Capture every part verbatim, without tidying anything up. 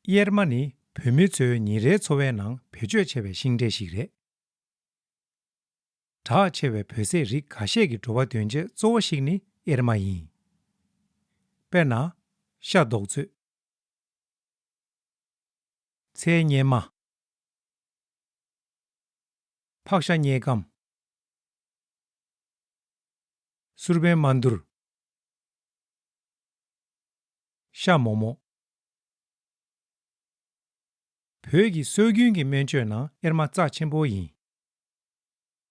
གཡེར་མ་ནི་བོད་མི་ཚོའི་ཉིན་རེའི་འཚོ་བའི་ནང་བེད་སྤྱོད་ཆེ་བའི་ཤིང་འབྲས་ཤིག་རེད། གྲགས་ཆེ་བའི་བོད་ཟས་རིགས་འགའ་ཤས་ཀྱི་བྲོ་བ་འདོན་ཆེད་གཙོ་བོ་ཞིག་ནི་གཡེར་མ་ཡིན། དཔེར་ན། ཤ་རྡོག་ཚོད། ཚལ་སྙེ་མ། ཕག་ཤ་སྙེ་སྐམ། སུར་པན་མ་འདུར། ཤ་མོག་མོག། བོད་ཀྱི་སྲོལ་རྒྱུན་གྱི་སྨན་བཅོས་ནང་གཡེར་མ་རྩ་ཆེན་པོ་ཡིན།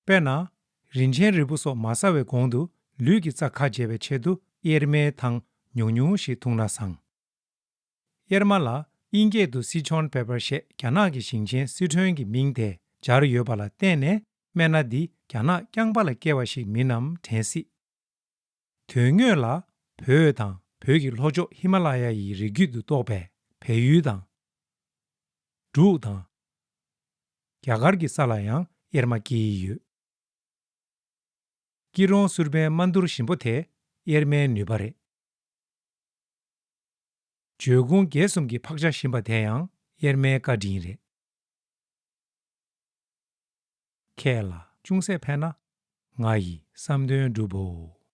དཔེར་ན། རིན་ཆེན་རིལ་བུ་སོགས་མ་ཟ་བའི་གོང་དུ་ལུས་ཀྱི་རྩ་ཁ་འབྱེད་པའི་ཆེད་དུ་གཡེར་མའི་ཐང་ཉུང་ཉུང་ཞིག་འཐུང་ན་བཟང་། གཡེར་མ་ལ་དབྱིན་སྐད་དུ་སི་ཆོན་པེ་པར་ཞེས་རྒྱ་ནག་གི་ཞིང་ཆེན་སི་ཁྲོན་གྱི་མིང་དེ་སྦྱར་ཡོད་པ་ལ་བརྟེན་ནས་སྨན་སྣ་འདི་རྒྱ་ནག་རྐྱང་པ་ལ་སྐྱེ་བ་ཞིག་མིན་ནམ་དྲན་སྲིད། དོན་དངོས་ལ་བོད་དང་བོད་ཀྱི་ལྷོ་ཕྱོགས་ཧི་མ་ལ་ཡ་ཡི་རི་རྒྱུད་དུ་གཏོགས་པའི་བལ་ཡུལ་དང་། འབྲུག་དང་། རྒྱ་གར་གྱི་ས་ལ་ཡང་གཡེར་མ་སྐྱེ་ཡི་ཡོད། སྐྱིད་རོང་སུར་པན་མ་འདུར་ཞིམ་པོ་དེ་གཡེར་མའི་ནུས་པ་རེད། འཇོལ་ཁུང་བརྒྱད་གསུམ་གྱི་ཕག་ཤ་ཞིམ་པ་དེ་ཡང་གཡེར་མའི་བཀའ་དྲིན་རེད། ཁྱེད་ལ་ཅུང་ཟད་ཕན་ན་ང་ཡི་བསམ་དོན་འགྲུབ་བོ།